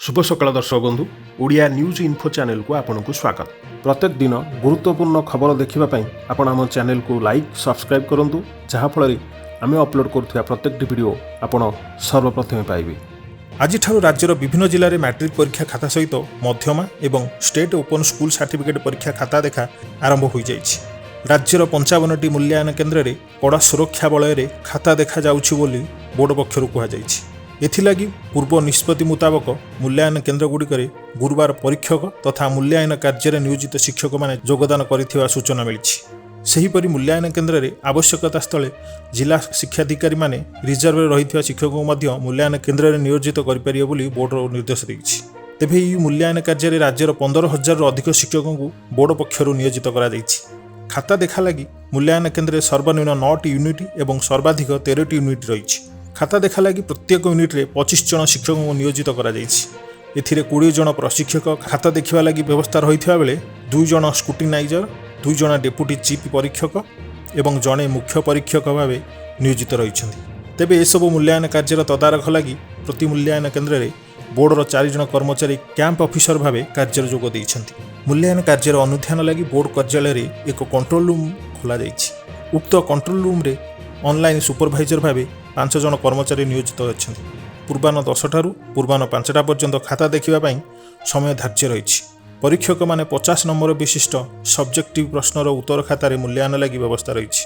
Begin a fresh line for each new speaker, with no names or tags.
ଶୁଭ ସକାଳ ଦର୍ଶକ ବନ୍ଧୁ, ଓଡ଼ିଆ ନ୍ୟୁଜ୍ ଇନଫୋ ଚ୍ୟାନେଲକୁ ଆପଣଙ୍କୁ ସ୍ୱାଗତ। ପ୍ରତ୍ୟେକ ଦିନ ଗୁରୁତ୍ୱପୂର୍ଣ୍ଣ ଖବର ଦେଖିବା ପାଇଁ ଆପଣ ଆମ ଚ୍ୟାନେଲକୁ ଲାଇକ୍, ସବସ୍କ୍ରାଇବ୍ କରନ୍ତୁ, ଯାହାଫଳରେ ଆମେ ଅପଲୋଡ଼ କରୁଥିବା ପ୍ରତ୍ୟେକଟି ଭିଡ଼ିଓ ଆପଣ ସର୍ବପ୍ରଥମେ ପାଇବେ।
ଆଜିଠାରୁ ରାଜ୍ୟର ବିଭିନ୍ନ ଜିଲ୍ଲାରେ ମାଟ୍ରିକ ପରୀକ୍ଷା ଖାତା ସହିତ ମଧ୍ୟମା ଏବଂ ଷ୍ଟେଟ୍ ଓପନ୍ ସ୍କୁଲ ସାର୍ଟିଫିକେଟ୍ ପରୀକ୍ଷା ଖାତା ଦେଖା ଆରମ୍ଭ ହୋଇଯାଇଛି। ରାଜ୍ୟର 55ଟି ମୂଲ୍ୟାୟନ କେନ୍ଦ୍ରରେ କଡ଼ା ସୁରକ୍ଷା ବଳୟରେ ଖାତା ଦେଖାଯାଉଛି ବୋଲି ବୋର୍ଡ ପକ୍ଷରୁ କୁହାଯାଇଛି। ଏଥିଲାଗି ପୂର୍ବ ନିଷ୍ପତ୍ତି ମୁତାବକ ମୂଲ୍ୟାୟନ କେନ୍ଦ୍ରଗୁଡ଼ିକରେ ଗୁରୁବାର ପରୀକ୍ଷକ ତଥା ମୂଲ୍ୟାୟନ କାର୍ଯ୍ୟରେ ନିୟୋଜିତ ଶିକ୍ଷକମାନେ ଯୋଗଦାନ କରିଥିବା ସୂଚନା ମିଳିଛି। ସେହିପରି ମୂଲ୍ୟାୟନ କେନ୍ଦ୍ରରେ ଆବଶ୍ୟକତା ସ୍ଥଳେ ଜିଲ୍ଲା ଶିକ୍ଷାଧିକାରୀମାନେ ରିଜର୍ଭରେ ରହିଥିବା ଶିକ୍ଷକଙ୍କୁ ମଧ୍ୟ ମୂଲ୍ୟାୟନ କେନ୍ଦ୍ରରେ ନିୟୋଜିତ କରିପାରିବେ ବୋଲି ବୋର୍ଡର ନିର୍ଦ୍ଦେଶ ଦେଇଛି। ତେବେ ଏହି ମୂଲ୍ୟାୟନ କାର୍ଯ୍ୟରେ ରାଜ୍ୟର 15,000ରୁ ଅଧିକ ଶିକ୍ଷକଙ୍କୁ ବୋର୍ଡ ପକ୍ଷରୁ ନିୟୋଜିତ କରାଯାଇଛି। ଖାତା ଦେଖା ଲାଗି ମୂଲ୍ୟାୟନ କେନ୍ଦ୍ରରେ ସର୍ବନିମ୍ନ ନଅଟି ୟୁନିଟ୍ ଏବଂ ସର୍ବାଧିକ 13ଟି ୟୁନିଟ୍ ରହିଛି। ଖାତା ଦେଖା ଲାଗି ପ୍ରତ୍ୟେକ ୟୁନିଟ୍ରେ 25 ଜଣ ଶିକ୍ଷକଙ୍କୁ ନିୟୋଜିତ କରାଯାଇଛି। ଏଥିରେ 20 ଜଣ ପ୍ରଶିକ୍ଷକ ଖାତା ଦେଖିବା ଲାଗି ବ୍ୟବସ୍ଥା ରହିଥିବା ବେଳେ ଦୁଇ ଜଣ ସ୍କ୍ରୁଟିନାଇଜର, ଦୁଇ ଜଣ ଡେପୁଟି ଚିଫ୍ ପରୀକ୍ଷକ ଏବଂ ଜଣେ ମୁଖ୍ୟ ପରୀକ୍ଷକ ଭାବେ ନିୟୋଜିତ ରହିଛନ୍ତି। ତେବେ ଏସବୁ ମୂଲ୍ୟାୟନ କାର୍ଯ୍ୟର ତଦାରଖ ଲାଗି ପ୍ରତି ମୂଲ୍ୟାୟନ କେନ୍ଦ୍ରରେ ବୋର୍ଡର ଚାରି ଜଣ କର୍ମଚାରୀ କ୍ୟାମ୍ପ ଅଫିସର ଭାବେ କାର୍ଯ୍ୟରେ ଯୋଗ ଦେଇଛନ୍ତି। ମୂଲ୍ୟାୟନ କାର୍ଯ୍ୟର ଅନୁଧ୍ୟାନ ଲାଗି ବୋର୍ଡ କାର୍ଯ୍ୟାଳୟରେ ଏକ କଣ୍ଟ୍ରୋଲ ରୁମ୍ ଖୋଲାଯାଇଛି। ଉକ୍ତ କଣ୍ଟ୍ରୋଲ ରୁମ୍ରେ ଅନଲାଇନ୍ ସୁପରଭାଇଜର ଭାବେ ପାଞ୍ଚ ଜଣ କର୍ମଚାରୀ ନିୟୋଜିତ ଅଛନ୍ତି। ପୂର୍ବାହ୍ନ 10ଟାରୁ ପୂର୍ବାହ୍ନ 5ଟା ପର୍ଯ୍ୟନ୍ତ ଖାତା ଦେଖିବା ପାଇଁ ସମୟ ଧାର୍ଯ୍ୟ ରହିଛି। ପରୀକ୍ଷକମାନେ 50 ନମ୍ବର ବିଶିଷ୍ଟ ସବଜେକ୍ଟିଭ ପ୍ରଶ୍ନର ଉତ୍ତର ଖାତାରେ ମୂଲ୍ୟାୟନ ଲାଗି ବ୍ୟବସ୍ଥା ରହିଛି।